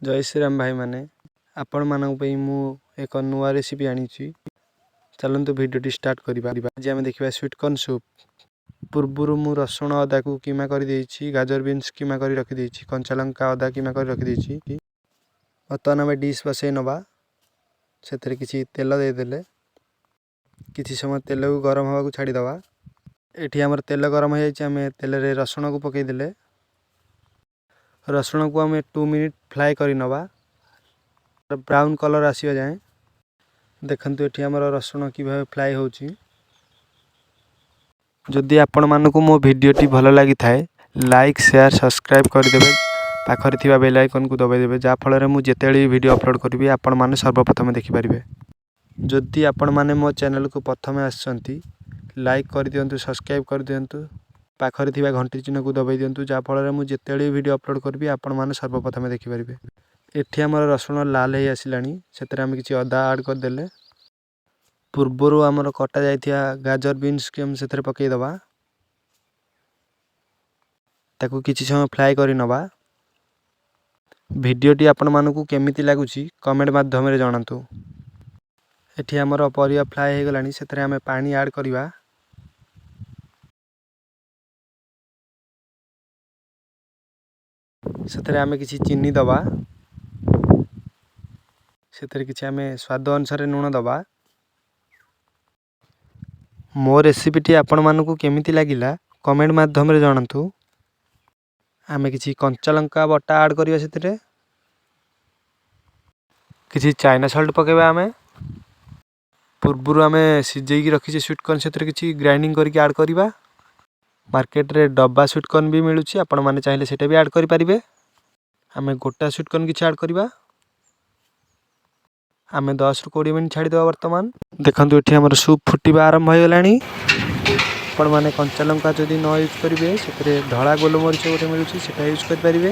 ଜୟ ଶ୍ରୀରାମ ଭାଇମାନେ, ଆପଣମାନଙ୍କ ପାଇଁ ମୁଁ ଏକ ନୂଆ ରେସିପି ଆଣିଛି। ଚାଲନ୍ତୁ ଭିଡ଼ିଓଟି ଷ୍ଟାର୍ଟ କରିବା। ଆଜି ଆମେ ଦେଖିବା ସୁଇଟ୍ କର୍ନ ସୁପ୍। ପୂର୍ବରୁ ମୁଁ ରସୁଣ ଅଦାକୁ କିମା କରିଦେଇଛି, ଗାଜର ବିନ୍ସ କିମା କରି ରଖିଦେଇଛି, କଞ୍ଚା ଲଙ୍କା ଅଦା କିମା କରି ରଖିଦେଇଛି। ବର୍ତ୍ତମାନ ଆମେ ଡିସ୍ ବସେଇ ନେବା। ସେଥିରେ କିଛି ତେଲ ଦେଇଦେଲେ କିଛି ସମୟ ତେଲକୁ ଗରମ ହେବାକୁ ଛାଡ଼ିଦେବା। ଏଠି ଆମର ତେଲ ଗରମ ହୋଇଯାଇଛି। ଆମେ ତେଲରେ ରସୁଣକୁ ପକାଇଦେଲେ ରସୁଣକୁ ଆମେ 2 ମିନିଟ୍ ଫ୍ରାଏ କରିନେବା, ବ୍ରାଉନ୍ କଲର୍ ଆସିବା ଯାଏଁ। ଦେଖନ୍ତୁ, ଏଠି ଆମର ରସୁଣ କିଭାବେ ଫ୍ରାଏ ହେଉଛି। ଯଦି ଆପଣମାନଙ୍କୁ ମୋ ଭିଡ଼ିଓଟି ଭଲ ଲାଗିଥାଏ, ଲାଇକ୍, ସେୟାର, ସବସ୍କ୍ରାଇବ୍ କରିଦେବେ। ପାଖରେ ଥିବା ବେଲ୍ ଆଇକନ୍କୁ ଦବାଇ ଦେବେ, ଯାହାଫଳରେ ମୁଁ ଯେତେବେଳେ ବି ଭିଡ଼ିଓ ଅପଲୋଡ଼ କରିବି, ଆପଣମାନେ ସର୍ବପ୍ରଥମେ ଦେଖିପାରିବେ। ଯଦି ଆପଣମାନେ ମୋ ଚ୍ୟାନେଲକୁ ପ୍ରଥମେ ଆସିଛନ୍ତି, ଲାଇକ୍ କରିଦିଅନ୍ତୁ, ସବସ୍କ୍ରାଇବ୍ କରିଦିଅନ୍ତୁ, ପାଖରେ ଥିବା ଘଣ୍ଟି ଚିହ୍ନକୁ ଦବାଇ ଦିଅନ୍ତୁ, ଯାହାଫଳରେ ମୁଁ ଯେତେବେଳେ ବି ଭିଡ଼ିଓ ଅପଲୋଡ଼ କରିବି, ଆପଣମାନେ ସର୍ବପ୍ରଥମେ ଦେଖିପାରିବେ। ଏଠି ଆମର ରସୁଣ ଲାଲ ହେଇ ଆସିଲାଣି। ସେଥିରେ ଆମେ କିଛି ଅଦା ଆଡ଼୍ କରିଦେଲେ ପୂର୍ବରୁ ଆମର କଟା ଯାଇଥିବା ଗାଜର ବିନ୍ସକୁ ଆମେ ସେଥିରେ ପକାଇଦେବା। ତାକୁ କିଛି ସମୟ ଫ୍ରାଏ କରି ନେବା। ଭିଡ଼ିଓଟି ଆପଣମାନଙ୍କୁ କେମିତି ଲାଗୁଛି, କମେଣ୍ଟ ମାଧ୍ୟମରେ ଜଣାନ୍ତୁ। ଏଠି ଆମର ପରିବା ଫ୍ରାଏ ହେଇଗଲାଣି। ସେଥିରେ ଆମେ ପାଣି ଆଡ଼୍ କରିବା। ସେଥିରେ ଆମେ କିଛି ଚିନି ଦେବା। ସେଥିରେ କିଛି ଆମେ ସ୍ୱାଦ ଅନୁସାରେ ଲୁଣ ଦେବା। ମୋ ରେସିପିଟି ଆପଣମାନଙ୍କୁ କେମିତି ଲାଗିଲା, କମେଣ୍ଟ ମାଧ୍ୟମରେ ଜଣାନ୍ତୁ। ଆମେ କିଛି କଞ୍ଚା ଲଙ୍କା ବଟା ଆଡ଼୍ କରିବା। ସେଥିରେ କିଛି ଚାଇନା ସଲ୍ଟ ପକାଇବା। ଆମେ ପୂର୍ବରୁ ଆମେ ସିଝେଇକି ରଖିଛେ ସୁଇଟ୍ କର୍ନ, ସେଥିରେ କିଛି ଗ୍ରାଇଣ୍ଡିଙ୍ଗ କରିକି ଆଡ଼୍ କରିବା। ମାର୍କେଟରେ ଡବା ସୁଇଟ୍ କର୍ନ ବି ମିଳୁଛି, ଆପଣମାନେ ଚାହିଁଲେ ସେଇଟା ବି ଆଡ଼୍ କରିପାରିବେ। ଆମେ ଗୋଟା ସୁଇଟ୍ କର୍ନ କିଛି ଆଡ଼୍ କରିବା। ଆମେ 10ରୁ 20 ମିନିଟ୍ ଛାଡ଼ିଦେବା। ବର୍ତ୍ତମାନ ଦେଖନ୍ତୁ, ଏଠି ଆମର ସୁପ୍ ଫୁଟିବା ଆରମ୍ଭ ହୋଇଗଲାଣି। ଆପଣମାନେ କଞ୍ଚା ଲଙ୍କା ଯଦି ନ ୟୁଜ୍ କରିବେ, ସେଥିରେ ଧଳା ଗୋଲମରିଚ ଗୋଟେ ମିଳୁଛି, ସେଇଟା ୟୁଜ୍ କରିପାରିବେ।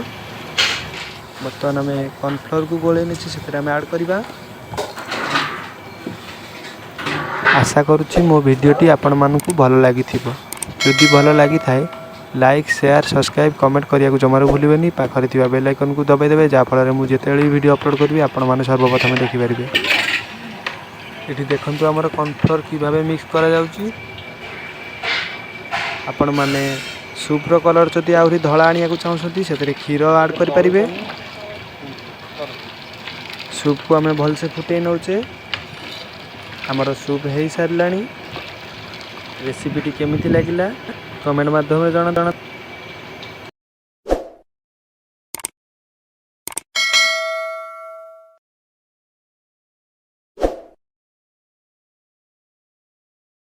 ବର୍ତ୍ତମାନ ଆମେ କର୍ଣ୍ଣଫ୍ଲୋରକୁ ଗୋଳେଇ ନେଇଛେ, ସେଥିରେ ଆମେ ଆଡ଼୍ କରିବା। ଆଶା କରୁଛି ମୋ ଭିଡ଼ିଓଟି ଆପଣମାନଙ୍କୁ ଭଲ ଲାଗିଥିବ। ଯଦି ଭଲ ଲାଗିଥାଏ, ଲାଇକ୍, ସେୟାର, ସବସ୍କ୍ରାଇବ୍, କମେଣ୍ଟ କରିବାକୁ ଜମାରୁ ଭୁଲିବେନି। ପାଖରେ ଥିବା ବେଲ୍ ଆଇକନ୍କୁ ଦବାଇ ଦେବେ, ଯାହାଫଳରେ ମୁଁ ଯେତେବେଳେ ବି ଭିଡ଼ିଓ ଅପଲୋଡ଼ କରିବି, ଆପଣମାନେ ସର୍ବପ୍ରଥମେ ଦେଖିପାରିବେ। ଏଠି ଦେଖନ୍ତୁ, ଆମର କର୍ଣ୍ଣଫ୍ଲୋର କିଭାବେ ମିକ୍ସ କରାଯାଉଛି। ଆପଣମାନେ ସୁପ୍ର କଲର୍ ଯଦି ଆହୁରି ଧଳା ଆଣିବାକୁ ଚାହୁଁଛନ୍ତି, ସେଥିରେ କ୍ଷୀର ଆଡ଼୍ କରିପାରିବେ। ସୁପ୍କୁ ଆମେ ଭଲସେ ଫୁଟେଇ ନେଉଛେ। ଆମର ସୁପ୍ ହେଇସାରିଲାଣି। ରେସିପିଟି କେମିତି ଲାଗିଲା, କମେଣ୍ଟ ମାଧ୍ୟମରେ ଜଣା।